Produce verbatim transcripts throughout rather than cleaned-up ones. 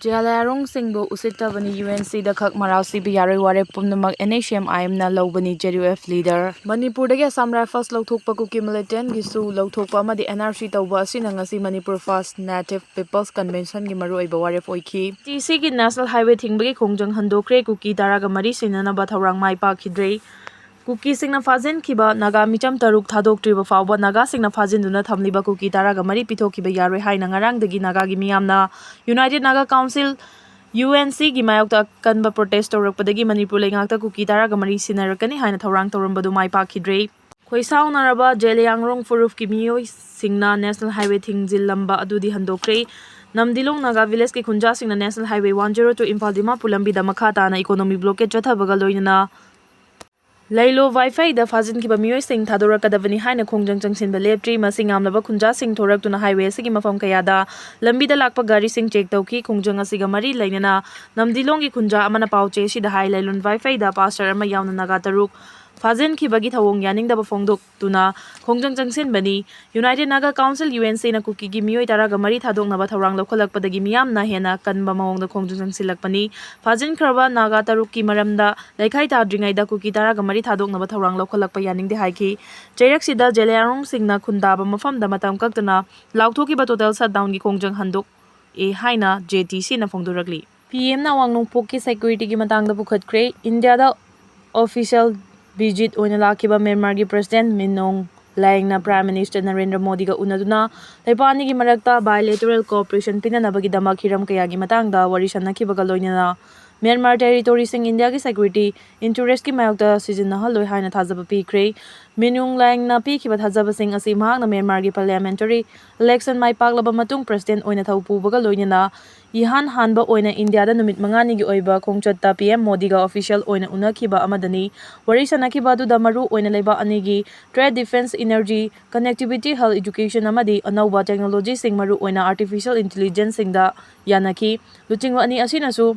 ꯖꯦꯂꯥꯌꯥꯔꯣꯡꯁꯤꯡꯕꯨ ꯎꯁꯤꯠꯇꯕꯅꯤ, UNCꯗ ꯈꯛ ꯃꯔꯥꯜ ꯁꯤꯕ ꯌꯥꯔꯣꯏ, ꯋꯥꯔꯦꯞ ꯄꯨꯝꯅꯃꯛ NSCN-IMꯅ ꯂꯧꯕꯅꯤ, ZUF leader꯫ ꯃꯅꯤꯄꯨꯔꯗꯒꯤ Assam Rifles ꯂꯧꯊꯣꯛꯄ ꯀꯨꯀꯤ militantꯒꯤꯁꯨ ꯂꯧꯊꯣꯛꯄ ꯑꯃꯗꯤ NRC ꯇꯧꯕ ꯑꯁꯤꯅ ꯉꯁꯤ Manipur First Native People's Conventionꯒꯤ ꯃꯔꯨꯑꯣꯏꯕ ꯋꯥꯔꯦꯞ ꯑꯣꯏꯈꯤ꯫ TCꯒꯤ National Highway ꯊꯤꯡꯕꯒꯤ ꯈꯣꯡꯖꯪ ꯍꯟꯗꯣꯛꯈ꯭ꯔꯦ, ꯀꯨꯀꯤ ꯇꯔꯥꯒ ꯃꯔꯤ ꯁꯤꯟꯅꯅꯕ ꯊꯧꯔꯥꯡ ꯃꯥꯏ ꯄꯥꯛꯈꯤꯗ꯭ꯔꯦ꯫ ꯀꯨꯀꯤꯁꯤꯡꯅ ꯐꯥꯖꯤꯟꯈꯤꯕ ꯅꯥꯒꯥ ꯃꯤꯆꯝ ꯇꯔꯨꯛ ꯊꯥꯗꯣꯛꯇ꯭ꯔꯤꯕ ꯐꯥꯎꯕ ꯅꯥꯒꯥꯁꯤꯡꯅ ꯐꯥꯖꯤꯟꯗꯨꯅ ꯊꯝꯂꯤꯕ ꯀꯨꯀꯤ ꯇꯔꯥꯒ ꯃꯔꯤ ꯄꯤꯊꯣꯛꯈꯤꯕ ꯌꯥꯔꯣꯏ ꯍꯥꯏꯅ ꯉꯔꯥꯡꯗꯒꯤ ꯅꯥꯒꯥꯒꯤ ꯃꯤꯌꯥꯝꯅ United Naga Council, UNCꯒꯤ ꯃꯥꯌꯣꯛꯇ ꯑꯀꯟꯕ protest ꯇꯧꯔꯛꯄꯗꯒꯤ ꯃꯅꯤꯄꯨꯔ ꯂꯩꯉꯥꯛꯇ ꯀꯨꯀꯤ ꯇꯔꯥꯒ ꯃꯔꯤ ꯁꯤꯟꯅꯔꯛꯀꯅꯤ ꯍꯥꯏꯅ ꯊꯧꯔꯥꯡ ꯇꯧꯔꯝꯕꯗꯨ ꯃꯥꯏ ꯄꯥꯛꯈꯤꯗ꯭ꯔꯦ꯫ ꯈꯣꯏꯁꯥꯎꯅꯔꯕ ꯖꯦꯂꯤꯌꯥꯡꯔꯣꯡ ꯐꯨꯔꯨꯞꯀꯤ ꯃꯤꯑꯣꯏꯁꯤꯡꯅ National Highway ꯊꯤꯡꯖꯤꯜꯂꯝꯕ ꯑꯗꯨꯗꯤ ꯍꯟꯗꯣꯛꯈ꯭ꯔꯦ꯫ ꯅꯝꯗꯤꯂꯣꯡ Naga villageꯀꯤ ꯈꯨꯟꯖꯥꯁꯤꯡꯅ National Highway one zero two Imphal Dimapur ꯂꯝꯕꯤꯗ ꯃꯈꯥ ꯇꯥꯅ economic blockade ꯆꯠꯊꯕꯒ ꯂꯣꯏꯅꯅ ꯂꯩꯂꯣ ꯋꯥꯏꯐꯩꯗ ꯐꯥꯖꯤꯟꯈꯤꯕ ꯃꯤꯑꯣꯏꯁꯤꯡ ꯊꯥꯗꯣꯔꯛꯀꯗꯕꯅꯤ ꯍꯥꯏꯅ ꯈꯣꯡꯖꯪ ꯆꯪꯁꯤꯟꯕ ꯂꯦꯞꯇ꯭ꯔꯤ꯫ ꯃꯁꯤꯡ ꯌꯥꯝꯂꯕ ꯈꯨꯟꯖꯥꯁꯤꯡ ꯊꯣꯔꯛꯇꯨꯅ highway ꯑꯁꯤꯒꯤ ꯃꯐꯝ ꯀꯌꯥꯗ ꯂꯝꯕꯤꯗ ꯂꯥꯛꯄ ꯒꯥꯔꯤꯁꯤꯡ check ꯇꯧꯈꯤ꯫ ꯈꯣꯡꯖꯪ ꯑꯁꯤꯒ ꯃꯔꯤ ꯂꯩꯅꯅ ꯅꯝꯗꯤꯂꯣꯡꯒꯤ ꯈꯨꯟꯖꯥ ꯑꯃꯅ ꯄꯥꯎ ꯆꯦ ꯑꯁꯤꯗ ꯍꯥꯏ, ꯂꯩꯂꯣꯟ ꯋꯥꯏꯐꯩꯗ pastor ꯑꯃ ꯌꯥꯎꯅ ꯅꯥꯒꯥ ꯇꯔꯨꯛ ꯐꯥꯖꯤꯟꯈꯤꯕꯒꯤ ꯊꯧꯑꯣꯡ ꯌꯥꯅꯤꯡꯗꯕ ꯐꯣꯡꯗꯣꯛꯇꯨꯅ ꯈꯣꯡꯖꯪ ꯆꯪꯁꯤꯟꯕꯅꯤ꯫ United Naga Council, UNCꯅ ꯀꯨꯀꯤꯒꯤ ꯃꯤꯑꯣꯏ ꯇꯔꯥꯒ ꯃꯔꯤ ꯊꯥꯗꯣꯛꯅꯕ ꯊꯧꯔꯥꯡ ꯂꯧꯈꯠꯂꯛꯄꯗꯒꯤ ꯃꯤꯌꯥꯝꯅ ꯍꯦꯟꯅ ꯀꯟꯕ ꯃꯑꯣꯡꯗ ꯈꯣꯡꯖꯪ ꯆꯪꯁꯤꯜꯂꯛꯄꯅꯤ꯫ ꯐꯥꯖꯤꯟꯈ꯭ꯔꯕ ꯅꯥꯒꯥ ꯇꯔꯨꯛꯀꯤ ꯃꯔꯝꯗ ꯂꯩꯈꯥꯏ ꯇꯥꯗ꯭ꯔꯤꯉꯩꯗ ꯀꯨꯀꯤ ꯇꯔꯥꯒ ꯃꯔꯤ ꯊꯥꯗꯣꯛꯅꯕ ꯊꯧꯔꯥꯡ ꯂꯧꯈꯠꯂꯛꯄ ꯌꯥꯅꯤꯡꯗꯦ ꯍꯥꯏꯈꯤ꯫ ꯆꯩꯔꯛꯁꯤꯗ ꯖꯦꯂꯤꯌꯥꯡꯔꯣꯡꯁꯤꯡꯅ ꯈꯨꯟꯗꯥꯕ ꯃꯐꯝꯗ ꯃꯇꯝ ꯀꯛꯇꯅ ꯂꯥꯎꯊꯣꯛꯈꯤꯕ total shutdownꯒꯤ ꯈꯣꯡꯖꯪ ꯍꯟꯗꯣꯛꯑꯦ ꯍꯥꯏꯅ JTCꯅ ꯐꯣꯡꯗꯣꯔꯛꯂꯤ꯫ PMꯅ ꯑꯋꯥꯡ ꯅꯣꯡꯄꯣꯛꯀꯤ securityꯒꯤ ꯃꯇꯥꯡꯗ ꯄꯨꯈꯠꯈ꯭ꯔꯦ꯫ ꯏꯟꯗꯤꯌꯥꯗ official visit ꯑꯣꯏꯅ ꯂꯥꯛꯈꯤꯕ ꯃ꯭ꯌꯥꯟꯃꯥꯔꯒꯤ President Min Aung Hlaingꯅ Prime Minister Narendra ꯃꯣꯗꯤꯒ ꯎꯅꯗꯨꯅ ꯂꯩꯕꯥꯛ ꯑꯅꯤꯒꯤ ꯃꯔꯛꯇ bilateral cooperation ꯄꯤꯅꯅꯕꯒꯤꯗꯃꯛ ꯍꯤꯔꯝ ꯀꯌꯥꯒꯤ ꯃꯇꯥꯡꯗ ꯋꯥꯔꯤ ꯁꯥꯟꯅꯈꯤꯕꯒ ꯂꯣꯏꯅꯅ ꯃ꯭ꯌꯥꯟꯃꯥꯔ territoryꯁꯤꯡ ꯏꯟꯗꯤꯌꯥꯒꯤ security interestꯀꯤ ꯃꯥꯌꯣꯛꯇ ꯁꯤꯖꯤꯟꯅꯍꯜꯂꯣꯏ ꯍꯥꯏꯅ ꯊꯥꯖꯕ ꯄꯤꯈ꯭ꯔꯦ꯫ Min Aung Hlaingꯅ ꯄꯤꯈꯤꯕ ꯊꯥꯖꯕꯁꯤꯡ ꯑꯁꯤ ꯃꯍꯥꯛꯅ ꯃ꯭ꯌꯥꯟꯃꯥꯔꯒꯤ parliamentary election ꯃꯥꯏ ꯄꯥꯛꯂꯕ ꯃꯇꯨꯡ President ꯑꯣꯏꯅ ꯊꯧ ꯄꯨꯕꯒ ꯂꯣꯏꯅꯅ ꯏꯍꯥꯟ ꯍꯥꯟꯕ ꯑꯣꯏꯅ ꯏꯟꯗꯤꯌꯥꯗ ꯅꯨꯃꯤꯠ ꯃꯉꯥꯅꯤꯒꯤ ꯑꯣꯏꯕ ꯈꯣꯡꯆꯠꯇ PM ꯃꯣꯗꯤꯒ official ꯑꯣꯏꯅ ꯎꯅꯈꯤꯕ ꯑꯃꯗꯅꯤ꯫ ꯋꯥꯔꯤ ꯁꯥꯟꯅꯈꯤꯕ ꯑꯗꯨꯗ ꯃꯔꯨ ꯑꯣꯏꯅ ꯂꯩꯕꯥꯛ ꯑꯅꯤꯒꯤ trade, defence, energy, connectivity, health, education ꯑꯃꯗꯤ ꯑꯅꯧꯕ technologyꯁꯤꯡ, ꯃꯔꯨ ꯑꯣꯏꯅ artificial intelligenceꯁꯤꯡꯗ ꯌꯥꯅꯈꯤ꯫ ꯂꯨꯆꯤꯡꯕ ꯑꯅꯤ ꯑꯁꯤꯅꯁꯨ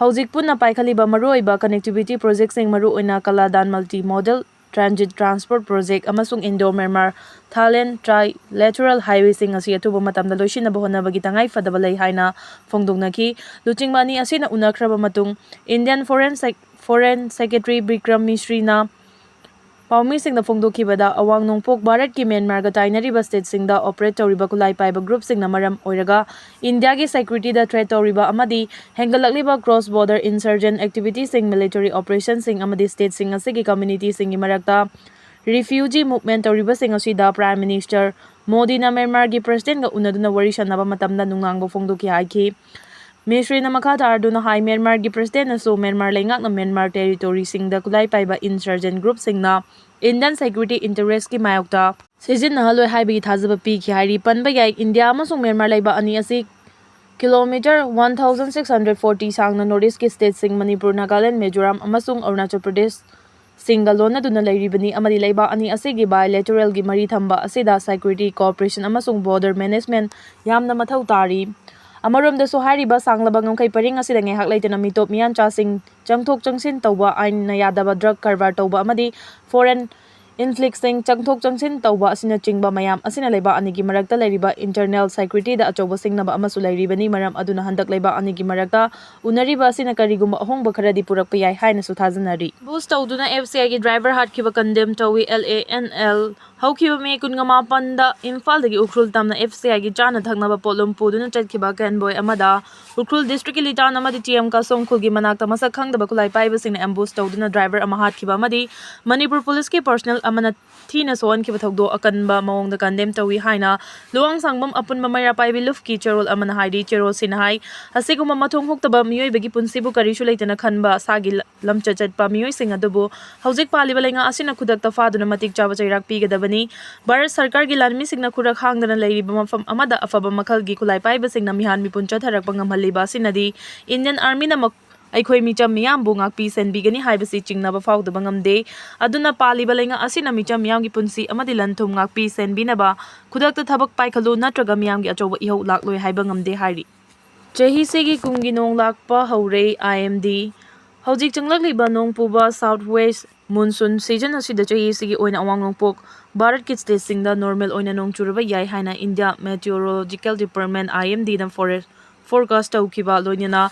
ꯍꯧꯖꯤꯛ ꯄꯨꯟꯅ ꯄꯥꯏꯈꯠꯂꯤꯕ ꯃꯔꯨꯑꯣꯏꯕ connectivity projectꯁꯤꯡ, ꯃꯔꯨ ꯑꯣꯏꯅ Kaladan multi-modal Transit Transport Project ꯑꯃꯁꯨꯡ Indo-Myanmar Thailand Trilateral Highwayꯁꯤꯡ ꯑꯁꯤ ꯑꯊꯨꯕ ꯃꯇꯝꯗ ꯂꯣꯏꯁꯤꯟꯅꯕ ꯍꯣꯠꯅꯕꯒꯤ ꯇꯉꯥꯏ ꯐꯗꯕ ꯂꯩ ꯍꯥꯏꯅ ꯐꯣꯡꯗꯣꯛꯅꯈꯤ꯫ ꯂꯨꯆꯤꯡꯕ ꯑꯅꯤ ꯑꯁꯤꯅ ꯎꯅꯈ꯭ꯔꯕ ꯃꯇꯨꯡ Indian Foreign Sec-, Foreign Secretary Bikram Misriꯅ ꯄꯥꯎꯃꯤꯁꯤꯡꯗ ꯐꯣꯡꯗꯣꯛꯈꯤꯕꯗ, ꯑꯋꯥꯡ ꯅꯣꯡꯄꯣꯛ ꯚꯥꯔꯠꯀꯤ ꯃ꯭ꯌꯥꯟꯃꯥꯔꯒ ꯇꯥꯏꯅꯔꯤꯕ stateꯁꯤꯡꯗ operate ꯇꯧꯔꯤꯕ ꯈꯨꯠꯂꯥꯏ ꯄꯥꯏꯕ groupꯁꯤꯡꯅ ꯃꯔꯝ ꯑꯣꯏꯔꯒ ꯏꯟꯗꯤꯌꯥꯒꯤ securityꯗ threat ꯇꯧꯔꯤꯕ ꯑꯃꯗꯤ ꯍꯦꯟꯒꯠꯂꯛꯂꯤꯕ cross border insurgent activityꯁꯤꯡ, military operationꯁꯤꯡ ꯑꯃꯗꯤ stateꯁꯤꯡ ꯑꯁꯤꯒꯤ communityꯁꯤꯡꯒꯤ ꯃꯔꯛꯇ refugee movement ꯇꯧꯔꯤꯕꯁꯤꯡ ꯑꯁꯤꯗ Prime Minister ꯃꯣꯗꯤꯅ ꯃ꯭ꯌꯥꯟꯃꯥꯔꯒꯤ Presidentꯒ ꯎꯅꯗꯨꯅ ꯋꯥꯔꯤ ꯁꯥꯟꯅꯕ ꯃꯇꯝꯗ ꯅꯨꯡꯅꯥꯡꯕ ꯐꯣꯡꯗꯣꯛꯈꯤ ꯍꯥꯏꯈꯤ꯫ ꯃꯤꯁ꯭ꯔꯤꯅ ꯃꯈꯥ ꯇꯥꯗꯨꯅ ꯍꯥꯏ, ꯃ꯭ꯌꯥꯟꯃꯥꯔꯒꯤ Presidentꯅꯁꯨ ꯃ꯭ꯌꯥꯟꯃꯥꯔ ꯂꯩꯉꯥꯛꯅ ꯃ꯭ꯌꯥꯟꯃꯥꯔ territoryꯁꯤꯡꯗ ꯈꯨꯠꯂꯥꯏ ꯄꯥꯏꯕ insurgent groupꯁꯤꯡꯅ Indian security interestꯀꯤ ꯃꯥꯌꯣꯛꯇ ꯁꯤꯖꯤꯟꯅꯍꯜꯂꯣꯏ ꯍꯥꯏꯕꯒꯤ ꯊꯥꯖꯕ ꯄꯤꯈꯤ ꯍꯥꯏꯔꯤ꯫ ꯄꯟꯕ ꯌꯥꯏ, ꯏꯟꯗꯤꯌꯥ ꯑꯃꯁꯨꯡ ꯃ꯭ꯌꯥꯟꯃꯥꯔ ꯂꯩꯕꯥꯛ ꯑꯅꯤ ꯑꯁꯤ kilometre one thousand six hundred forty ꯁꯥꯡꯅ North Eastꯀꯤ stateꯁꯤꯡ ꯃꯅꯤꯄꯨꯔ, ꯅꯥꯒꯥꯂꯦꯟ, ꯃꯤꯖꯣꯔꯥꯝ ꯑꯃꯁꯨꯡ ꯑꯔꯨꯅꯥꯆꯜ ꯄ꯭ꯔꯗꯦꯁ ꯁꯤꯡꯒ ꯂꯣꯟꯅꯗꯨꯅ ꯂꯩꯔꯤꯕꯅꯤ ꯑꯃꯗꯤ ꯂꯩꯕꯥꯛ ꯑꯅꯤ ꯑꯁꯤꯒꯤ bilateralꯒꯤ ꯃꯔꯤ ꯊꯝꯕ ꯑꯁꯤꯗ security cooperation ꯑꯃꯁꯨꯡ border management ꯌꯥꯝꯅ ꯃꯊꯧ ꯇꯥꯔꯤ꯫ ꯑꯃꯔꯣꯝꯗꯁꯨ ꯍꯥꯏꯔꯤꯕ ꯁꯥꯡꯂꯕ ꯉꯝꯈꯩ ꯄꯔꯤꯡ ꯑꯁꯤꯗ ꯉꯥꯏꯍꯥꯛ ꯂꯩꯇꯅ ꯃꯤꯇꯣꯞ ꯃꯤꯌꯥꯟꯆꯥꯁꯤꯡ ꯆꯪꯊꯣꯛ ꯆꯪꯁꯤꯟ ꯇꯧꯕ, ꯑꯥꯏꯟꯅ ꯌꯥꯗꯕ drug ꯀꯔꯕꯥꯔ ꯇꯧꯕ ꯑꯃꯗꯤ foreign influxꯁꯤꯡ ꯆꯪꯊꯣꯛ ꯆꯪꯁꯤꯟ ꯇꯧꯕ ꯑꯁꯤꯅꯆꯤꯡꯕ ꯃꯌꯥꯝ ꯑꯁꯤꯅ ꯂꯩꯕꯥꯛ ꯑꯅꯤꯒꯤ ꯃꯔꯛꯇ ꯂꯩꯔꯤꯕ internal securityꯗ ꯑꯆꯧꯕ ꯁꯤꯡꯅꯕ ꯑꯃꯁꯨ ꯂꯩꯔꯤꯕꯅꯤ꯫ ꯃꯔꯝ ꯑꯗꯨꯅ ꯍꯟꯗꯛ ꯂꯩꯕꯥꯛ ꯑꯅꯤꯒꯤ ꯃꯔꯛꯇ ꯎꯅꯔꯤꯕ ꯑꯁꯤꯅ ꯀꯔꯤꯒꯨꯝꯕ ꯑꯍꯣꯡꯕ ꯈꯔꯗꯤ ꯄꯨꯔꯛꯄ ꯌꯥꯏ ꯍꯥꯏꯅꯁꯨ ꯊꯥꯖꯅꯔꯤ꯫ Ambush ꯇꯧꯗꯨꯅ FCIꯒꯤ driver ꯍꯥꯠꯈꯤꯕ condemn ꯇꯧꯏ꯫ LANL꯫ ꯍꯧꯈꯤꯕ ꯃꯦ ꯀꯨꯟꯃꯥꯄꯟꯗ ꯏꯝꯐꯥꯜꯗꯒꯤ ꯎꯈ꯭ꯔꯨꯜ ꯇꯝꯅ FCIꯒꯤ ꯆꯥꯅ ꯊꯛꯅꯕ ꯄꯣꯠꯂꯨꯝ ꯄꯨꯗꯨꯅ ꯆꯠꯈꯤꯕ convoy ꯑꯃꯗ ꯎꯈ꯭ꯔꯨꯜ districtꯀꯤ ꯂꯤꯇꯥꯟ ꯑꯃꯗꯤ ꯇꯤꯑꯦꯝ ꯀꯥꯁꯣꯡ ꯈꯨꯜꯒꯤ ꯃꯅꯥꯛꯇ ꯃꯁꯛ ꯈꯪꯗꯕ ꯈꯨꯠꯂꯥꯏ ꯄꯥꯏꯕꯁꯤꯡꯅ ambush ꯇꯧꯗꯨꯅ driver ꯑꯃ ꯍꯥꯠꯈꯤꯕ ꯑꯃꯗꯤ ꯃꯅꯤꯄꯨꯔ policeꯀꯤ personnel ꯑꯃꯅ ꯊꯤꯅ ꯁꯣꯛꯍꯟꯈꯤꯕ ꯊꯧꯗꯣꯛ ꯑꯀꯟꯕ ꯃꯑꯣꯡꯗ condemn ꯇꯧꯏ ꯍꯥꯏꯅ ꯂꯨꯋꯥꯡꯁꯥꯡꯕꯝ ꯑꯄꯨꯟꯕ ꯃꯩꯔꯥ ꯄꯥꯏꯕꯤ ꯂꯨꯞꯀꯤ ꯆꯦꯔꯣꯜ ꯑꯃꯅ ꯍꯥꯏꯔꯤ꯫ ꯆꯦꯔꯣꯜꯁꯤꯅ ꯍꯥꯏ, ꯑꯁꯤꯒꯨꯝꯕ ꯃꯊꯣꯡ ꯍꯨꯛꯇꯕ ꯃꯤꯑꯣꯏꯕꯒꯤ ꯄꯨꯟꯁꯤꯕꯨ ꯀꯔꯤꯁꯨ ꯂꯩꯇꯅ ꯈꯟꯕ ꯁꯥꯒꯤ ꯂ-, ꯂꯝꯆꯠ ꯆꯠꯄ ꯃꯤꯑꯣꯏꯁꯤꯡ ꯑꯗꯨꯕꯨ ꯍꯧꯖꯤꯛ ꯄꯥꯜꯂꯤꯕ ꯂꯩꯉꯥꯛ ꯑꯁꯤꯅ ꯈꯨꯗꯛꯇ ꯐꯥꯗꯨꯅ ꯃꯇꯤꯛ ꯆꯥꯕ ꯆꯩꯔꯥꯛ ꯄꯤꯒꯗꯕꯅꯤ꯫ ꯚꯥꯔꯠ ꯁꯔꯀꯥꯔꯒꯤ ꯂꯥꯟꯃꯤꯁꯤꯡꯅ ꯈꯨꯔꯛ ꯍꯥꯡꯗꯅ ꯂꯩꯔꯤꯕ ꯃꯐꯝ ꯑꯃꯗ ꯑꯐꯕ ꯃꯈꯜꯒꯤ ꯈꯨꯠꯂꯥꯏ ꯄꯥꯏꯕꯁꯤꯡꯅ ꯃꯤꯍꯥꯠ ꯃꯤꯄꯨꯟ ꯆꯠꯊꯔꯛꯄ ꯉꯝꯍꯜꯂꯤꯕ ꯑꯁꯤꯅꯗꯤ Indian Armyꯅ ꯃꯈ-, ꯑꯩꯈꯣꯏ ꯃꯤꯆꯝ ꯃꯤꯌꯥꯝꯕꯨ ꯉꯥꯛꯄꯤ ꯁꯦꯟꯕꯤꯒꯅꯤ ꯍꯥꯏꯕꯁꯤ ꯆꯤꯡꯅꯕ ꯐꯥꯎꯗꯕ ꯉꯝꯗꯦ꯫ ꯑꯗꯨꯅ ꯄꯥꯜꯂꯤꯕ ꯂꯩꯉꯥꯛ ꯑꯁꯤꯅ ꯃꯤꯆꯝ ꯃꯤꯌꯥꯝꯒꯤ ꯄꯨꯟꯁꯤ ꯑꯃꯗꯤ ꯂꯟ ꯊꯨꯝ ꯉꯥꯛꯄꯤ ꯁꯦꯟꯕꯤꯅꯕ ꯈꯨꯗꯛꯇ ꯊꯕꯛ ꯄꯥꯏꯈꯠꯂꯨ, ꯅꯠꯇ꯭ꯔꯒ ꯃꯤꯌꯥꯝꯒꯤ ꯑꯆꯧꯕ ꯏꯍꯧ ꯂꯥꯛꯂꯣꯏ ꯍꯥꯏꯕ ꯉꯝꯗꯦ ꯍꯥꯏꯔꯤ꯫ ꯆꯍꯤꯁꯤꯒꯤ ꯀꯨꯝꯒꯤ ꯅꯣꯡ ꯂꯥꯛꯄ ꯍꯧꯔꯦ꯫ IMD꯫ ꯍꯧꯖꯤꯛ ꯆꯪꯂꯛꯂꯤꯕ ꯅꯣꯡ ꯄꯨꯕ South West Monsoon season ꯑꯁꯤꯗ ꯆꯍꯤ ꯑꯁꯤꯒꯤ ꯑꯣꯏꯅ ꯑꯋꯥꯡ ꯅꯣꯡꯄꯣꯛ ꯚꯥꯔꯠꯀꯤ state ꯁꯤꯡꯗ normal ꯑꯣꯏꯅ ꯅꯣꯡ ꯆꯨꯔꯕ ꯌꯥꯏ ꯍꯥꯏꯅ India Meteorological Department, I M D ꯅ forecast ꯇꯧꯈꯤꯕ ꯂꯣꯏꯅꯅ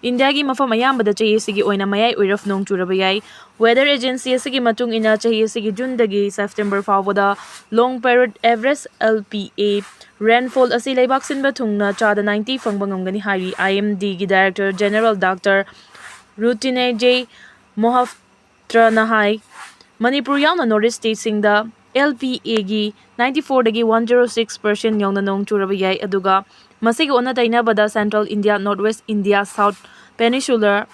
ꯏꯟꯗꯤꯌꯥꯒꯤ ꯃꯐꯝ ꯑꯌꯥꯝꯕꯗ ꯆꯍꯤ ꯑꯁꯤꯒꯤ ꯑꯣꯏꯅ ꯃꯌꯥꯏ ꯑꯣꯏꯔꯞ ꯅꯣꯡ ꯆꯨꯔꯕ ꯌꯥꯏ꯫ Weather agency ꯑꯁꯤꯒꯤ ꯃꯇꯨꯡ ꯏꯟꯅ ꯆꯍꯤ ꯑꯁꯤꯒꯤ June ꯗꯒꯤ September ꯐꯥꯎꯕꯗ long period average L P A rainfall ꯑꯁꯤ ꯂꯩꯕꯥꯛ ꯁꯤꯟꯕ ꯊꯨꯡꯅ ꯆꯥꯗ ninety ꯐꯪꯕ ꯉꯝꯒꯅꯤ ꯍꯥꯏꯔꯤ I M D ꯒꯤ Director General Doctor Rutinejay Mohap ꯇ꯭ꯔꯅ ꯍꯥꯏ꯫ ꯃꯅꯤꯄꯨꯔ ꯌꯥꯎꯅ North East state ꯁꯤꯡꯗ L P A ꯒꯤ ninety four ꯗꯒꯤ one zero six percent ꯌꯧꯅ ꯅꯣꯡ ꯆꯨꯔꯕ ꯌꯥꯏ, ꯑꯗꯨꯒ ꯃꯁꯤꯒꯤ ꯑꯣꯟꯅ ꯇꯩꯅꯕꯗ Central India, North West India, South Peninsular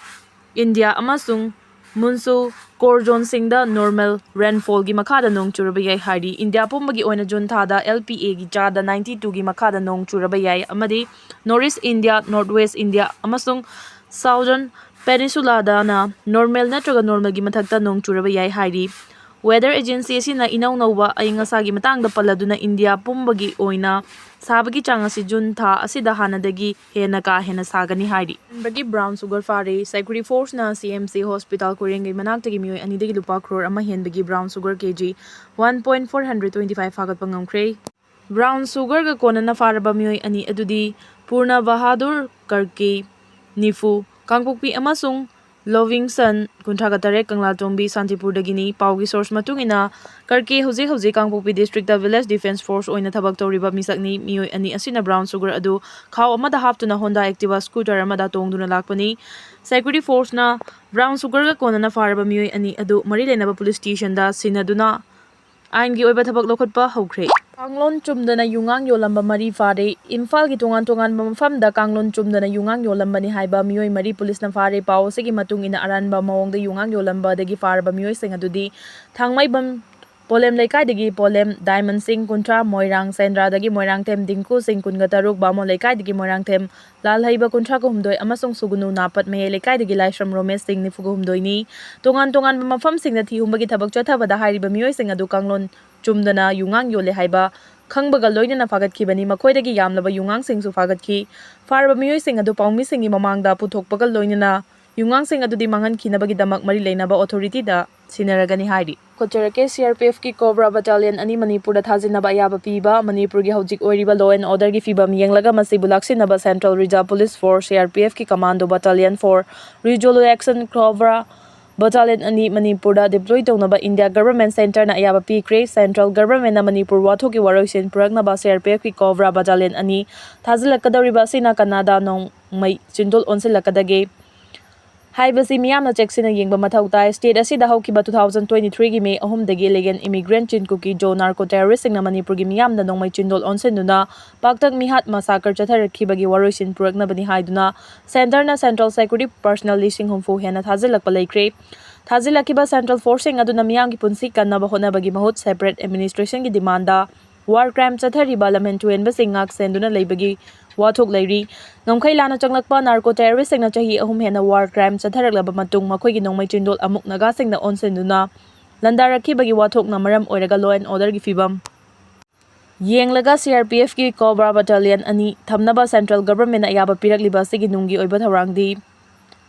India ꯑꯃꯁꯨꯡ ꯃꯨꯟꯁꯨ core zone ꯁꯤꯡꯗ normal rainfall ꯒꯤ ꯃꯈꯥꯗ ꯅꯣꯡ ꯆꯨꯔꯕ ꯌꯥꯏ ꯍꯥꯏꯔꯤ꯫ ꯏꯟꯗꯤꯌꯥ ꯄꯨꯝꯕꯒꯤ ꯑꯣꯏꯅ ꯖꯨꯟ ꯊꯥꯗ L P A ꯒꯤ ꯆꯥꯗ ninety two ꯒꯤ ꯃꯈꯥꯗ ꯅꯣꯡ ꯆꯨꯔꯕ ꯌꯥꯏ ꯑꯃꯗꯤ North East India, North West India ꯑꯃꯁꯨꯡ Southern Peninsula ꯗꯅ normal ꯅꯠꯇ꯭ꯔꯒ normal ꯒꯤ ꯃꯊꯛꯇ ꯅꯣꯡ ꯆꯨꯔꯕ ꯌꯥꯏ ꯍꯥꯏꯔꯤ꯫ Weather agency ꯑꯁꯤꯅ ꯏꯅꯧ ꯅꯧꯕ ꯑꯏꯪ ꯑꯁꯥꯒꯤ ꯃꯇꯥꯡꯗ ꯄꯜꯂꯗꯨꯅ ꯏꯟꯗꯤꯌꯥ ꯄꯨꯝꯕꯒꯤ ꯑꯣꯏꯅ ꯁꯥꯕꯒꯤ ꯆꯥꯡ ꯑꯁꯤ ꯖꯨꯟ ꯊꯥ ꯑꯁꯤꯗ ꯍꯥꯟꯅꯗꯒꯤ ꯍꯦꯟꯅ ꯀꯥ ꯍꯦꯟꯅ ꯁꯥꯒꯅꯤ ꯍꯥꯏꯔꯤ꯫ ꯍꯦꯟꯕꯒꯤ brown sugar ꯐꯥꯔꯦ꯫ Security Force ꯅ C M C hospital ꯀꯣꯏꯔꯦꯡꯒꯩ ꯃꯅꯥꯛꯇꯒꯤ ꯃꯤꯑꯣꯏ ꯑꯅꯤꯗꯒꯤ ꯂꯨꯄꯥ crore ꯑꯃ ꯍꯦꯟꯕꯒꯤ brown sugar K G one point four hundred twenty five ꯐꯥꯒꯠꯄ ꯉꯝꯈ꯭ꯔꯦ꯫ Brown sugar ꯒ ꯀꯣꯟꯅꯅ ꯐꯥꯔꯕ ꯃꯤꯑꯣꯏ ꯑꯅꯤ ꯑꯗꯨꯗꯤ ꯄꯨꯔꯅ ꯕꯍꯥꯗꯨꯔ ꯀꯔꯀꯦ, ꯅꯤꯐꯨ, ꯀꯥꯡꯄꯣꯛꯄꯤ, ꯑꯃꯁꯨꯡ ꯂꯣꯚꯤꯡꯁꯟ, ꯀꯨꯟꯊ꯭ꯔꯥꯒ ꯇꯔꯦꯠ, ꯀꯪꯂꯥꯇꯣꯡꯕꯤ, ꯁꯥꯟꯇꯤꯄꯨꯔꯗꯒꯤꯅꯤ꯫ ꯄꯥꯎꯒꯤ source ꯃꯇꯨꯡ ꯏꯟꯅ, ꯀꯔꯀꯦ ꯍꯧꯖꯤꯛ ꯍꯧꯖꯤꯛ ꯀꯥꯡꯄꯣꯛꯄꯤ district ꯇ village defence force ꯑꯣꯏꯅ ꯊꯕꯛ ꯇꯧꯔꯤꯕ ꯃꯤꯁꯛꯅꯤ꯫ ꯃꯤꯑꯣꯏ ꯑꯅꯤ ꯑꯁꯤꯅ brown sugar ꯑꯗꯨ ꯈꯥꯎ ꯑꯃꯗ ꯍꯥꯞꯇꯨꯅ Honda Activa scooter ꯑꯃꯗ ꯇꯣꯡꯗꯨꯅ ꯂꯥꯛꯄꯅꯤ꯫ Security Force ꯅ brown sugar ꯒ ꯀꯣꯟꯅꯅ ꯐꯥꯔꯕ ꯃꯤꯑꯣꯏ ꯑꯅꯤ ꯑꯗꯨ ꯃꯔꯤ ꯂꯩꯅꯕ police station ꯗ ꯁꯤꯟꯅꯗꯨꯅ ꯑꯥꯏꯟꯒꯤ ꯑꯣꯏꯕ ꯊꯕꯛ ꯂꯧꯈꯠꯄ ꯍꯧꯈ꯭ꯔꯦ꯫ ꯀꯥꯡꯂꯣꯟ ꯆꯨꯝꯗꯅ ꯌꯨꯉꯥꯡ ꯌꯣꯜꯂꯝꯕ ꯃꯔꯤ ꯐꯥꯔꯦ꯫ ꯏꯝꯐꯥꯜꯒꯤ ꯇꯣꯉꯥꯟ ꯇꯣꯉꯥꯟꯕ ꯃꯐꯝꯗ ꯀꯥꯡꯂꯣꯟ ꯆꯨꯝꯗꯅ ꯌꯨꯉꯥꯡ ꯌꯣꯜꯂꯝꯕꯅꯤ ꯍꯥꯏꯕ ꯃꯤꯑꯣꯏ ꯃꯔꯤ police ꯅ ꯐꯥꯔꯦ꯫ ꯄꯥꯎ ꯑꯁꯤꯒꯤ ꯃꯇꯨꯡ ꯏꯟꯅ, ꯑꯔꯥꯟꯕ ꯃꯑꯣꯡꯗ ꯌꯨꯉꯥꯡ ꯌꯣꯜꯂꯝꯕꯗꯒꯤ ꯐꯥꯔꯕ ꯃꯤꯑꯣꯏꯁꯤꯡ ꯑꯗꯨꯗꯤ ꯊꯥꯡꯃꯩꯕꯟ ꯄꯣꯂꯦꯝ ꯂꯩꯀꯥꯏꯗꯒꯤ ꯄꯣꯂꯦꯝ ꯗꯥꯏꯃꯟ ꯁꯤꯡ, ꯀꯨꯟꯊ꯭ꯔꯥ, ꯃꯣꯏꯔꯥꯡ ꯁꯦꯟꯗ꯭ꯔꯥꯗꯒꯤ ꯃꯣꯏꯔꯥꯡꯊꯦꯝ ꯗꯤꯡꯀꯨ ꯁꯤꯡ, ꯀꯨꯟꯒ ꯇꯔꯨꯛ, ꯕꯥꯃꯣꯟ ꯂꯩꯀꯥꯏꯗꯒꯤ ꯃꯣꯏꯔꯥꯡꯊꯦꯝ ꯂꯥꯜꯍꯩꯕ, ꯀꯨꯟꯊ꯭ꯔꯥꯒ ꯍꯨꯝꯗꯣꯏ, ꯑꯃꯁꯨꯡ ꯁꯨꯒꯨꯅꯨ ꯅꯥꯄꯠ ꯃꯌꯥꯏ ꯂꯩꯀꯥꯏꯗꯒꯤ ꯂꯥꯏꯁ꯭ꯔꯝ ꯔꯣꯃꯦꯁ ꯁꯤꯡ, ꯅꯤꯐꯨꯒ ꯍꯨꯝꯗꯣꯏꯅꯤ꯫ ꯇꯣꯉꯥꯟ ꯇꯣꯉꯥꯟꯕ ꯃꯐꯝꯁꯤꯡꯗ ꯊꯤꯍꯨꯝꯕꯒꯤ ꯊꯕꯛ ꯆꯠꯊꯕꯗ ꯍꯥꯏꯔꯤꯕ ꯃꯤꯑꯣꯏꯁꯤꯡ ꯑꯗꯨ ꯀꯥꯡꯂꯣꯟ ꯆꯨꯝꯗꯅ ꯌꯨꯉꯥꯡ ꯌꯣꯜꯂꯦ ꯍꯥꯏꯕ ꯈꯪꯕꯒ ꯂꯣꯏꯅꯅ ꯐꯥꯒꯠꯈꯤꯕꯅꯤ꯫ ꯃꯈꯣꯏꯗꯒꯤ ꯌꯥꯝꯂꯕ ꯌꯨꯉꯥꯡꯁꯤꯡꯁꯨ ꯐꯥꯒꯠꯈꯤ꯫ ꯐꯥꯔꯕ ꯃꯤꯑꯣꯏꯁꯤꯡ ꯑꯗꯨ ꯄꯥꯎꯃꯤꯁꯤꯡꯒꯤ ꯃꯃꯥꯡꯗ ꯄꯨꯊꯣꯛꯄꯒ ꯂꯣꯏꯅꯅ ꯌꯨꯝꯉꯥꯡꯁꯤꯡ ꯑꯗꯨꯗꯤ ꯃꯥꯡꯍꯟꯈꯤꯅꯕꯒꯤꯗꯃꯛ ꯃꯔꯤ ꯂꯩꯅꯕ ꯑꯣꯊꯣꯔꯤꯇꯤꯗ ꯁꯤꯟꯅꯔꯒꯅꯤ ꯍꯥꯏꯔꯤ꯫ ꯈꯣꯠꯆꯔꯛꯀꯦ꯫ C R P F ꯀꯤ COBRA Battalion ꯑꯅꯤ ꯃꯅꯤꯄꯨꯔꯗ ꯊꯥꯖꯤꯟꯅꯕ ꯑꯌꯥꯕ ꯄꯤꯕ꯫ ꯃꯅꯤꯄꯨꯔꯒꯤ ꯍꯧꯖꯤꯛ ꯑꯣꯏꯔꯤꯕ law and order ꯒꯤ ꯐꯤꯕꯝ ꯌꯦꯡꯂꯒ ꯃꯁꯤꯕꯨ ꯂꯥꯛꯁꯤꯟꯅꯕ Central Reserve Police Force, C R P F ꯀꯤ Commando Battalion for Resolution COBRA Battalion ꯑꯅꯤ ꯃꯅꯤꯄꯨꯔꯗ deploy ꯇꯧꯅꯕ India Government Centre ꯅ ꯑꯌꯥꯕ ꯄꯤꯈ꯭ꯔꯦ꯫ Central Government ꯅ ꯃꯅꯤꯄꯨꯔ ꯋꯥꯊꯣꯛꯀꯤ ꯋꯥꯔꯣꯏꯁꯤꯟ ꯄꯨꯔꯛꯅꯕ C R P F ꯀꯤ COBRA Battalion ꯑꯅꯤ ꯊꯥꯖꯤꯜꯂꯛꯀꯗꯧꯔꯤꯕ ꯑꯁꯤꯅ ꯀꯅꯥꯗ ꯅꯣꯡꯃꯩ ꯆꯤꯟꯗꯣꯜ ꯑꯣꯟꯁꯤꯜꯂꯛꯀꯗꯒꯦ ꯍꯥꯏꯕꯁꯤ ꯃꯤꯌꯥꯝꯅ ꯆꯦꯛꯁꯤꯟꯅ ꯌꯦꯡꯕ ꯃꯊꯧ ꯇꯥꯏ꯫ State ꯑꯁꯤꯗ ꯍꯧꯈꯤꯕ two thousand twenty three ꯒꯤ May ꯑꯍꯨꯝꯗꯒꯤ illegal immigrant ꯆꯤꯟ ꯀꯨꯀꯤ ꯖꯣ narco terrorist ꯁꯤꯡꯅ ꯃꯅꯤꯄꯨꯔꯒꯤ ꯃꯤꯌꯥꯝꯗ ꯅꯣꯡꯃꯩ ꯆꯤꯟꯗꯣꯜ ꯑꯣꯟꯁꯤꯟꯗꯨꯅ ꯄꯥꯛꯇꯛ ꯃꯤꯍꯥꯠ massacre ꯆꯠꯊꯔꯛꯈꯤꯕꯒꯤ ꯋꯥꯔꯣꯏꯁꯤꯟ ꯄꯨꯔꯛꯅꯕꯅꯤ ꯍꯥꯏꯗꯨꯅ Centre ꯅ Central Security personnel ꯂꯤꯁꯤꯡ ꯍꯨꯝꯐꯨ ꯍꯦꯟꯅ ꯊꯥꯖꯤꯜꯂꯛꯄ ꯂꯩꯈ꯭ꯔꯦ꯫ ꯊꯥꯖꯤꯜꯂꯛꯈꯤꯕ Central Force ꯁꯤꯡ ꯑꯗꯨꯅ ꯃꯤꯌꯥꯝꯒꯤ ꯄꯨꯟꯁꯤ ꯀꯟꯅꯕ ꯍꯣꯠꯅꯕꯒꯤ ꯃꯍꯨꯠ separate administration ꯒꯤ demand ꯗ war crime ꯆꯠꯊꯔꯤꯕ ꯂꯝꯍꯦꯟ ꯇꯨꯍꯦꯟꯕꯁꯤꯡ ꯉꯥꯛ ꯁꯦꯟꯗꯨꯅ ꯂꯩꯕꯒꯤ ꯋꯥꯊꯣꯛ ꯂꯩꯔꯤ꯫ ꯉꯝꯈꯩ ꯂꯥꯟꯅ ꯆꯪꯂꯛꯄ narco terrorist ꯁꯤꯡꯅ ꯆꯍꯤ ꯑꯍꯨꯝ ꯍꯦꯟꯅ war crime ꯆꯠꯊꯔꯛꯂꯕ ꯃꯇꯨꯡ ꯃꯈꯣꯏꯒꯤ ꯅꯣꯡꯃꯩ ꯆꯤꯟꯗꯣꯜ ꯑꯃꯨꯛ ꯅꯥꯒꯥꯁꯤꯡꯗ ꯑꯣꯟꯁꯤꯟꯗꯨꯅ ꯂꯥꯟꯗꯥꯔꯛꯈꯤꯕꯒꯤ ꯋꯥꯊꯣꯛꯅ ꯃꯔꯝ ꯑꯣꯏꯔꯒ law and order ꯒꯤ ꯐꯤꯕꯝ ꯌꯦꯡꯂꯒ C R P F ꯀꯤ COBRA Battalion ꯑꯅꯤ ꯊꯝꯅꯕ Central Government ꯅ ꯑꯌꯥꯕ ꯄꯤꯔꯛꯂꯤꯕ ꯑꯁꯤꯒꯤ ꯅꯨꯡꯒꯤ ꯑꯣꯏꯕ ꯊꯧꯔꯥꯡꯗꯤ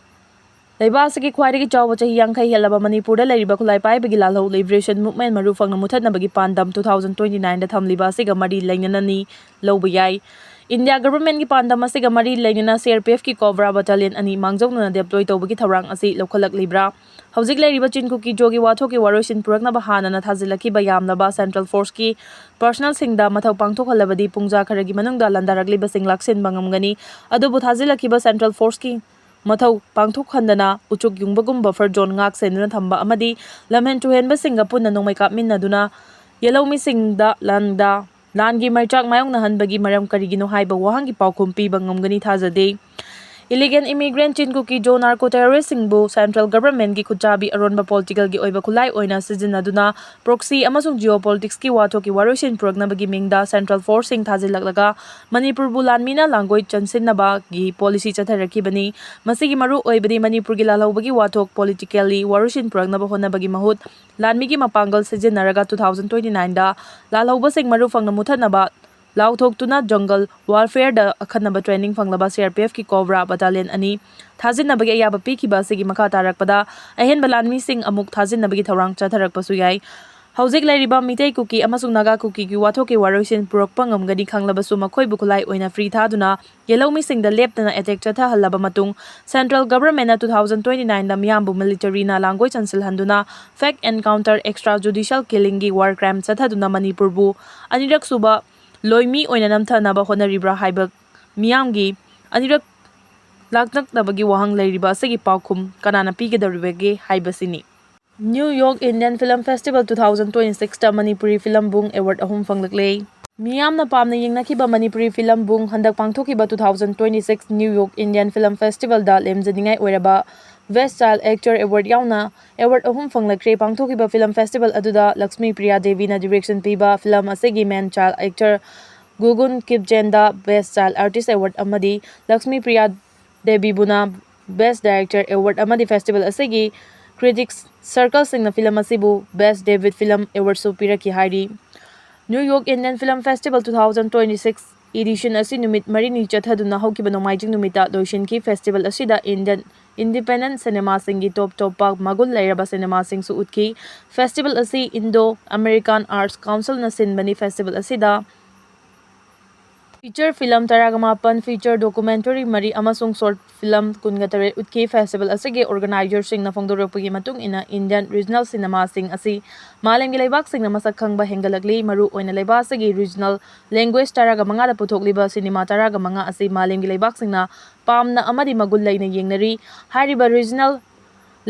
ꯂꯩꯕꯥꯛ ꯑꯁꯤꯒꯤ ꯈ꯭ꯋꯥꯏꯗꯒꯤ ꯆꯥꯎꯕ ꯆꯍꯤ ꯌꯥꯡꯈꯩ ꯍꯦꯜꯂꯕ ꯃꯅꯤꯄꯨꯔꯗ ꯂꯩꯔꯤꯕ ꯈꯨꯠꯂꯥꯏ ꯄꯥꯏꯕꯒꯤ ꯂꯥꯜꯍꯧ Liberation Movement ꯃꯔꯨ ꯐꯪꯅ ꯃꯨꯊꯠꯅꯕꯒꯤ ꯄꯥꯟꯗꯝ two thousand twenty nine ꯗ ꯊꯝꯂꯤꯕ ꯑꯁꯤꯒ ꯃꯔꯤ ꯂꯩꯅꯅꯅꯤ ꯂꯧꯕ ꯌꯥꯏ꯫ India Government ꯀꯤ ꯄꯥꯟꯗꯝ ꯑꯁꯤꯒ ꯃꯔꯤ ꯂꯩꯅꯅ C R P F ꯀꯤ COBRA Battalion ꯑꯅꯤ ꯃꯥꯡꯖꯧꯅꯅ deploy ꯇꯧꯕꯒꯤ ꯊꯧꯔꯥꯡ ꯑꯁꯤ ꯂꯧꯈꯠꯂꯛꯂꯤꯕ꯭ꯔꯥ? ꯍꯧꯖꯤꯛ ꯂꯩꯔꯤꯕ ꯆꯤꯟ ꯀꯨꯀꯤ ꯖꯣꯒꯤ ꯋꯥꯊꯣꯛꯀꯤ ꯋꯥꯔꯣꯏꯁꯤꯟ ꯄꯨꯔꯛꯅꯕ ꯍꯥꯟꯅꯅ ꯊꯥꯖꯤꯜꯂꯛꯈꯤꯕ ꯌꯥꯝꯂꯕ Central Force ꯀꯤ personnel ꯁꯤꯡꯗ ꯃꯊꯧ ꯄꯥꯡꯊꯣꯛꯍꯜꯂꯕꯗꯤ ꯄꯨꯡꯖꯥ ꯈꯔꯒꯤ ꯃꯅꯨꯡꯗ ꯂꯥꯟꯗꯥꯔꯛꯂꯤꯕꯁꯤꯡ ꯂꯥꯛꯁꯤꯟꯕ ꯉꯝꯒꯅꯤ꯫ ꯑꯗꯨꯕꯨ ꯊꯥꯖꯤꯜꯂꯛꯈꯤꯕ Central Force ꯀꯤ ꯃꯊꯧ ꯄꯥꯡꯊꯣꯛꯍꯟꯗꯅ ꯎꯆꯨꯛ ꯌꯨꯡꯕꯒꯨꯝ buffer zone ꯉꯥꯛ ꯁꯦꯟꯗꯨꯅ ꯊꯝꯕ ꯑꯃꯗꯤ ꯂꯝꯍꯦꯟ ꯇꯨꯍꯦꯟꯕꯁꯤꯡꯒ ꯄꯨꯟꯅ ꯅꯣꯡꯃꯩ ꯀꯥꯞꯃꯤꯟꯅꯗꯨꯅ ꯌꯦꯜꯍꯧꯃꯤꯁꯤꯡꯗ ꯂꯥꯟꯗ, ꯂꯥꯟꯒꯤ ꯃꯩꯆꯥꯛ ꯃꯥꯌꯣꯛꯅꯍꯟꯕꯒꯤ ꯃꯔꯝ ꯀꯔꯤꯒꯤꯅꯣ ꯍꯥꯏꯕ ꯋꯥꯍꯪꯒꯤ ꯄꯥꯎꯈꯨꯝ ꯄꯤꯕ ꯉꯝꯒꯅꯤ ꯊꯥꯖꯗꯦ꯫ Illegal immigrant ꯆꯤꯟ ꯀꯨꯀꯤ ꯖꯣ narco terrorist ꯁꯤꯡꯕꯨ Central Government ꯀꯤ ꯈꯨꯠꯆꯥꯕꯤ ꯑꯔꯣꯟꯕ political ꯒꯤ ꯑꯣꯏꯕ ꯈꯨꯠꯂꯥꯏ ꯑꯣꯏꯅ ꯁꯤꯖꯤꯟꯅꯗꯨꯅ proxy ꯑꯃꯁꯨꯡ geopolitics ꯀꯤ ꯋꯥꯊꯣꯛꯀꯤ ꯋꯥꯔꯣꯏꯁꯤꯟ ꯄꯨꯔꯛꯅꯕꯒꯤ ꯃꯤꯡꯗ Central Force ꯁꯤꯡ ꯊꯥꯖꯤꯜꯂꯛꯂꯒ ꯃꯅꯤꯄꯨꯔꯕꯨ ꯂꯥꯟꯃꯤꯅ ꯂꯥꯡꯒꯣꯏ ꯆꯟꯁꯤꯟꯅꯕꯒꯤ policy ꯆꯠꯊꯔꯛꯈꯤꯕꯅꯤ꯫ ꯃꯁꯤꯒꯤ ꯃꯔꯨ ꯑꯣꯏꯕꯗꯤ ꯃꯅꯤꯄꯨꯔꯒꯤ ꯂꯥꯜꯍꯧꯕꯒꯤ ꯋꯥꯊꯣꯛ politically ꯋꯥꯔꯣꯏꯁꯤꯟ ꯄꯨꯔꯛꯅꯕ ꯍꯣꯠꯅꯕꯒꯤ ꯃꯍꯨꯠ ꯂꯥꯟꯃꯤꯒꯤ ꯃꯄꯥꯡꯒꯜ ꯁꯤꯖꯤꯟꯅꯔꯒ two thousand twenty nine ꯗ ꯂꯥꯜꯍꯧꯕꯁꯤꯡ ꯃꯔꯨ ꯐꯪꯅ ꯃꯨꯊꯠꯅꯕ ꯂꯥꯎꯊꯣꯛꯇꯨꯅ ꯖꯪꯒꯜ ꯋꯥꯔꯐꯦꯌꯔꯗ ꯑꯈꯟꯅꯕ ꯇ꯭ꯔꯦꯅꯤꯡ ꯐꯪꯂꯕ ꯁꯤ ꯑꯥꯔ ꯄꯤ ꯑꯦꯐꯀꯤ ꯀꯣꯕ꯭ꯔꯥ ꯕꯇꯥꯂꯤꯌꯟ ꯑꯅꯤ ꯊꯥꯖꯤꯟꯅꯕꯒꯤ ꯑꯌꯥꯕ ꯄꯤꯈꯤꯕ ꯑꯁꯤꯒꯤ ꯃꯈꯥ ꯇꯥꯔꯛꯄꯗ ꯑꯍꯦꯟꯕ ꯂꯥꯟꯃꯤꯁꯤꯡ ꯑꯃꯨꯛ ꯊꯥꯖꯤꯟꯅꯕꯒꯤ ꯊꯧꯔꯥꯡ ꯆꯠꯊꯔꯛꯄꯁꯨ ꯌꯥꯏ꯫ ꯍꯧꯖꯤꯛ ꯂꯩꯔꯤꯕ ꯃꯤꯇꯩ ꯀꯨꯀꯤ ꯑꯃꯁꯨꯡ ꯅꯥꯒꯥ ꯀꯨꯀꯤꯒꯤ ꯋꯥꯊꯣꯛꯀꯤ ꯋꯥꯔꯣꯏꯁꯤꯟ ꯄꯨꯔꯛꯄ ꯉꯝꯒꯅꯤ ꯈꯪꯂꯕꯁꯨ, ꯃꯈꯣꯏꯕꯨ ꯈꯨꯠꯂꯥꯏ ꯑꯣꯏꯅ ꯐ꯭ꯔꯤ ꯊꯥꯗꯨꯅ ꯌꯦꯜꯍꯧꯃꯤꯁꯤꯡꯗ ꯂꯦꯞꯇꯅ ꯑꯦꯇꯦꯛ ꯆꯠꯊꯍꯜꯂꯕ ꯃꯇꯨꯡ, ꯁꯦꯟꯇ꯭ꯔꯦꯜ ꯒꯚꯔꯟꯃꯦꯟꯠꯅ two thousand twenty nineꯗ ꯃꯤꯌꯥꯝꯕꯨ ꯃꯤꯂꯤꯇꯔꯤꯅ ꯂꯥꯡꯒꯣꯏ ꯆꯟꯁꯤꯜꯍꯟꯗꯨꯅ fake encounter extra judicial killingꯒꯤ ꯋꯥꯔ ꯀ꯭ꯔꯥꯏꯝ ꯆꯠꯊꯗꯨꯅ ꯃꯅꯤꯄꯨꯔꯕꯨ ꯑꯅꯤꯔꯛ ꯁꯨꯕ ꯂꯣꯏꯃꯤ ꯑꯣꯏꯅ ꯅꯝꯊꯅꯕ ꯍꯣꯠꯅꯔꯤꯕ꯭ꯔꯥ ꯍꯥꯏꯕ ꯃꯤꯌꯥꯝꯒꯤ ꯑꯅꯤꯔꯛ ꯂꯥꯛꯅꯛꯅꯕꯒꯤ ꯋꯥꯍꯪ ꯂꯩꯔꯤꯕ ꯑꯁꯤꯒꯤ ꯄꯥꯎꯈꯨꯝ ꯀꯅꯥꯅ ꯄꯤꯒꯗꯧꯔꯤꯕꯒꯦ ꯍꯥꯏꯕꯁꯤꯅꯤ꯫ New York Indian Film Festival two thousand twenty sixꯇ ꯃꯅꯤꯄꯨꯔꯤ ꯐꯤꯂꯝ ꯕꯨꯡ ꯑꯦꯋꯥꯔꯗ ꯑꯍꯨꯝ ꯐꯪꯂꯛꯂꯦ꯫ ꯃꯤꯌꯥꯝꯅ ꯄꯥꯝꯅ ꯌꯦꯡꯅꯈꯤꯕ ꯃꯅꯤꯄꯨꯔꯤ ꯐꯤꯂꯝ ꯕꯨꯡ ꯍꯟꯗꯛ ꯄꯥꯡꯊꯣꯛꯈꯤꯕ two thousand twenty six New York Indian Film Festivalꯗ ꯂꯦꯝꯖꯅꯤꯡꯉꯥꯏ ꯑꯣꯏꯔꯕ Best Child Actor Award ꯌꯥꯎꯅ ꯑꯦꯋꯥꯔꯗ ꯑꯍꯨꯝ ꯐꯪꯂꯛꯈ꯭ꯔꯦ꯫ ꯄꯥꯡꯊꯣꯛꯈꯤꯕ ꯐꯤꯂꯝ ꯐꯦꯁꯇꯤꯚꯦꯜ ꯑꯗꯨꯗ ꯂꯛꯁꯃꯤ ꯄ꯭ꯔꯤꯌꯥ ꯗꯦꯕꯤꯅ ꯗꯤꯔꯦꯛꯁꯟ ꯄꯤꯕ ꯐꯤꯂꯝ ꯑꯁꯤꯒꯤ ꯃꯦꯟ ꯆꯥꯏꯜ ꯑꯦꯛꯇꯔ ꯒꯨꯒꯨꯟ ꯀꯤꯞꯖꯦꯟꯗ Best Child Artist Award ꯑꯃꯗꯤ ꯂꯛꯁꯃꯤ ꯄ꯭ꯔꯤꯌꯥ ꯗꯦꯕꯤꯕꯨꯅ Best Director Award ꯑꯃꯗꯤ ꯐꯦꯁꯇꯤꯚꯦꯜ ꯑꯁꯤꯒꯤ ꯀ꯭ꯔꯤꯇꯤꯛꯁ ꯁꯔꯀꯜꯁꯤꯡꯅ ꯐꯤꯂꯝ ꯑꯁꯤꯕꯨ Best Debut Film Awardꯁꯨ ꯄꯤꯔꯛꯈꯤ ꯍꯥꯏꯔꯤ꯫ New York Indian Film Festival two thousand twenty six edition ꯑꯁꯤ ꯅꯨꯃꯤꯠ ꯃꯔꯤꯅꯤ ꯆꯠꯊꯗꯨꯅ ꯍꯧꯈꯤꯕ ꯅꯣꯡꯃꯥꯏꯖꯤꯡ ꯅꯨꯃꯤꯠꯇ ꯂꯣꯏꯁꯤꯟꯈꯤ꯫ ꯐꯦꯁꯇꯤꯚꯦꯜ ꯑꯁꯤꯗ ꯏꯟꯗꯤꯌꯟ ꯏꯟꯗꯤꯄꯦꯟꯗꯦꯟꯠ ꯁꯤꯅꯦꯃꯥꯁꯤꯡꯒꯤ ꯇꯣꯞ ꯇꯣꯞꯄ ꯃꯒꯨꯟ ꯂꯩꯔꯕ ꯁꯤꯅꯦꯃꯥꯁꯤꯡꯁꯨ ꯎꯠꯈꯤ꯫ ꯐꯦꯁꯇꯤꯚꯦꯜ ꯑꯁꯤ ꯏꯟꯗꯣ ꯑꯃꯦꯔꯤꯀꯥꯟ ꯑꯥꯔꯠꯁ ꯀꯥꯎꯟꯁꯤꯜꯅ ꯁꯤꯟꯕꯅꯤ꯫ ꯐꯦꯁꯇꯤꯚꯦꯜ ꯑꯁꯤꯗ ꯐꯤꯆꯔ ꯐꯤꯂꯝ ꯇꯔꯥꯒ ꯃꯥꯄꯟ, ꯐꯤꯆꯔ ꯗꯣꯀꯨꯃꯦꯟꯇꯔꯤ ꯃꯔꯤ ꯑꯃꯁꯨꯡ ꯁꯣꯔꯠ ꯐꯤꯂꯝ ꯀꯨꯟꯒ ꯇꯔꯦꯠ ꯎꯠꯈꯤ꯫ ꯐꯦꯁꯇꯤꯚꯦꯜ ꯑꯁꯤꯒꯤ ꯑꯣꯔꯒꯅꯥꯏꯖꯔꯁꯤꯡꯅ ꯐꯣꯡꯗꯣꯔꯛꯄꯒꯤ ꯃꯇꯨꯡ ꯏꯟꯅ, ꯏꯟꯗꯤꯌꯟ ꯔꯤꯖꯅꯦꯜ ꯁꯤꯅꯦꯃꯥꯁꯤꯡ ꯑꯁꯤ ꯃꯥꯂꯦꯝꯒꯤ ꯂꯩꯕꯥꯛꯁꯤꯡꯅ ꯃꯁꯛ ꯈꯪꯕ ꯍꯦꯟꯒꯠꯂꯛꯂꯤ꯫ ꯃꯔꯨ ꯑꯣꯏꯅ ꯂꯩꯕꯥꯛ ꯑꯁꯤꯒꯤ ꯔꯤꯖꯅꯦꯜ ꯂꯦꯡꯒ꯭ꯋꯦꯖ ꯇꯔꯥꯒ ꯃꯉꯥꯗ ꯄꯨꯊꯣꯛꯂꯤꯕ ꯁꯤꯅꯦꯃꯥ ꯇꯔꯥꯒ ꯃꯉꯥ ꯑꯁꯤ ꯃꯥꯂꯦꯝꯒꯤ ꯂꯩꯕꯥꯛꯁꯤꯡꯅ ꯄꯥꯝꯅ ꯑꯃꯗꯤ ꯃꯒꯨꯟ ꯂꯩꯅ ꯌꯦꯡꯅꯔꯤ꯫ ꯍꯥꯏꯔꯤꯕ ꯔꯤꯖꯅꯦꯜ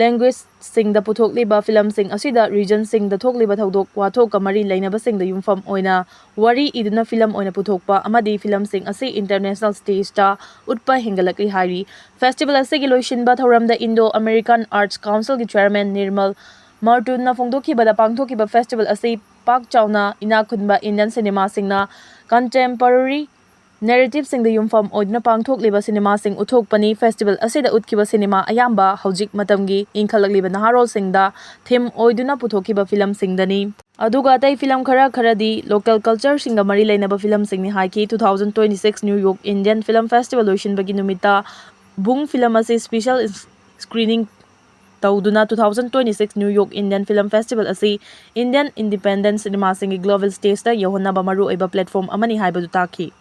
ꯂꯦꯡꯒ꯭ꯋꯦꯖꯁꯤꯡꯗ ꯄꯨꯊꯣꯛꯂꯤꯕ ꯐꯤꯂꯝꯁꯤꯡ ꯑꯁꯤꯗ ꯔꯤꯖꯟꯁꯤꯡꯗ ꯊꯣꯛꯂꯤꯕ ꯊꯧꯗꯣꯛ ꯋꯥꯊꯣꯛꯀ ꯃꯔꯤ ꯂꯩꯅꯕꯁꯤꯡꯗ ꯌꯨꯝꯐꯝ ꯑꯣꯏꯅ ꯋꯥꯔꯤ ꯏꯗꯨꯅ ꯐꯤꯂꯝ ꯑꯣꯏꯅ ꯄꯨꯊꯣꯛꯄ ꯑꯃꯗꯤ ꯐꯤꯂꯝꯁꯤꯡ ꯑꯁꯤ ꯏꯟꯇꯔꯅꯦꯁꯅꯦꯜ ꯁ꯭ꯇꯦꯖꯇ ꯎꯠꯄ ꯍꯦꯟꯒꯠꯂꯛꯂꯤ ꯍꯥꯏꯔꯤ꯫ ꯐꯦꯁꯇꯤꯚꯦꯜ ꯑꯁꯤꯒꯤ ꯂꯣꯏꯁꯤꯟꯕ ꯊꯧꯔꯝꯗ ꯏꯟꯗꯣ ꯑꯃꯦꯔꯤꯀꯥꯟ ꯑꯥꯔꯠꯁ ꯀꯥꯎꯟꯁꯤꯜꯒꯤ ꯆꯦꯌꯔꯃꯦꯟ ꯅꯤꯔꯃꯜ ꯃꯥꯔꯇꯨꯟꯅ ꯐꯣꯡꯗꯣꯛꯈꯤꯕꯗ, ꯄꯥꯡꯊꯣꯛꯈꯤꯕ ꯐꯦꯁꯇꯤꯚꯦꯜ ꯑꯁꯤ ꯄꯥꯛ ꯆꯥꯎꯅ ꯏꯅꯥꯛ ꯈꯨꯟꯕ ꯏꯟꯗꯤꯌꯟ ꯁꯤꯅꯦꯃꯥꯁꯤꯡꯅ ꯀꯟꯇꯦꯝꯄꯣꯔꯔꯤ ꯅꯦꯔꯦꯇꯤꯚꯁꯤꯡꯗ ꯌꯨꯝꯐꯝ ꯑꯣꯏꯗꯨꯅ ꯄꯥꯡꯊꯣꯛꯂꯤꯕ ꯁꯤꯅꯦꯃꯥꯁꯤꯡ ꯎꯠꯊꯣꯛꯄꯅꯤ꯫ ꯐꯦꯁꯇꯤꯚꯦꯜ ꯑꯁꯤꯗ ꯎꯠꯈꯤꯕ ꯁꯤꯅꯦꯃꯥ ꯑꯌꯥꯝꯕ ꯍꯧꯖꯤꯛ ꯃꯇꯝꯒꯤ ꯏꯟꯈꯠꯂꯛꯂꯤꯕ ꯅꯍꯥꯔꯣꯜꯁꯤꯡꯗ ꯊꯤꯝ ꯑꯣꯏꯗꯨꯅ ꯄꯨꯊꯣꯛꯈꯤꯕ ꯐꯤꯂꯝꯁꯤꯡꯗꯅꯤ꯫ ꯑꯗꯨꯒ ꯑꯇꯩ ꯐꯤꯂꯝ ꯈꯔ ꯈꯔꯗꯤ ꯂꯣꯀꯦꯜ ꯀꯜꯆꯔꯁꯤꯡꯒ ꯃꯔꯤ ꯂꯩꯅꯕ ꯐꯤꯂꯝꯁꯤꯡꯅꯤ ꯍꯥꯏꯈꯤ꯫ Two thousand twenty six New York Indian Film Festival ꯂꯣꯏꯁꯤꯟꯕꯒꯤ ꯅꯨꯃꯤꯠꯇ ꯕꯨꯡ ꯐꯤꯂꯝ ꯑꯁꯤ ꯁ꯭ꯄꯤꯁꯦꯜ ꯁ꯭ꯀ꯭ꯔꯤꯅꯤꯡ ꯇꯧꯗꯨꯅ two thousand twenty six New York Indian Film Festival ꯑꯁꯤ ꯏꯟꯗꯤꯌꯟ ꯏꯟꯗꯤꯄꯦꯟꯗꯦꯟ ꯁꯤꯅꯦꯃꯥꯁꯤꯡꯒꯤ ꯒ꯭ꯂꯣꯕꯦꯜ ꯁ꯭ꯇꯦꯖꯇ ꯌꯧꯍꯟꯅꯕ ꯃꯔꯨꯑꯣꯏꯕ ꯄ꯭ꯂꯦꯠꯐꯣꯔꯝ ꯑꯃꯅꯤ ꯍꯥꯏꯕꯗꯨ ꯇꯥꯛꯈꯤ꯫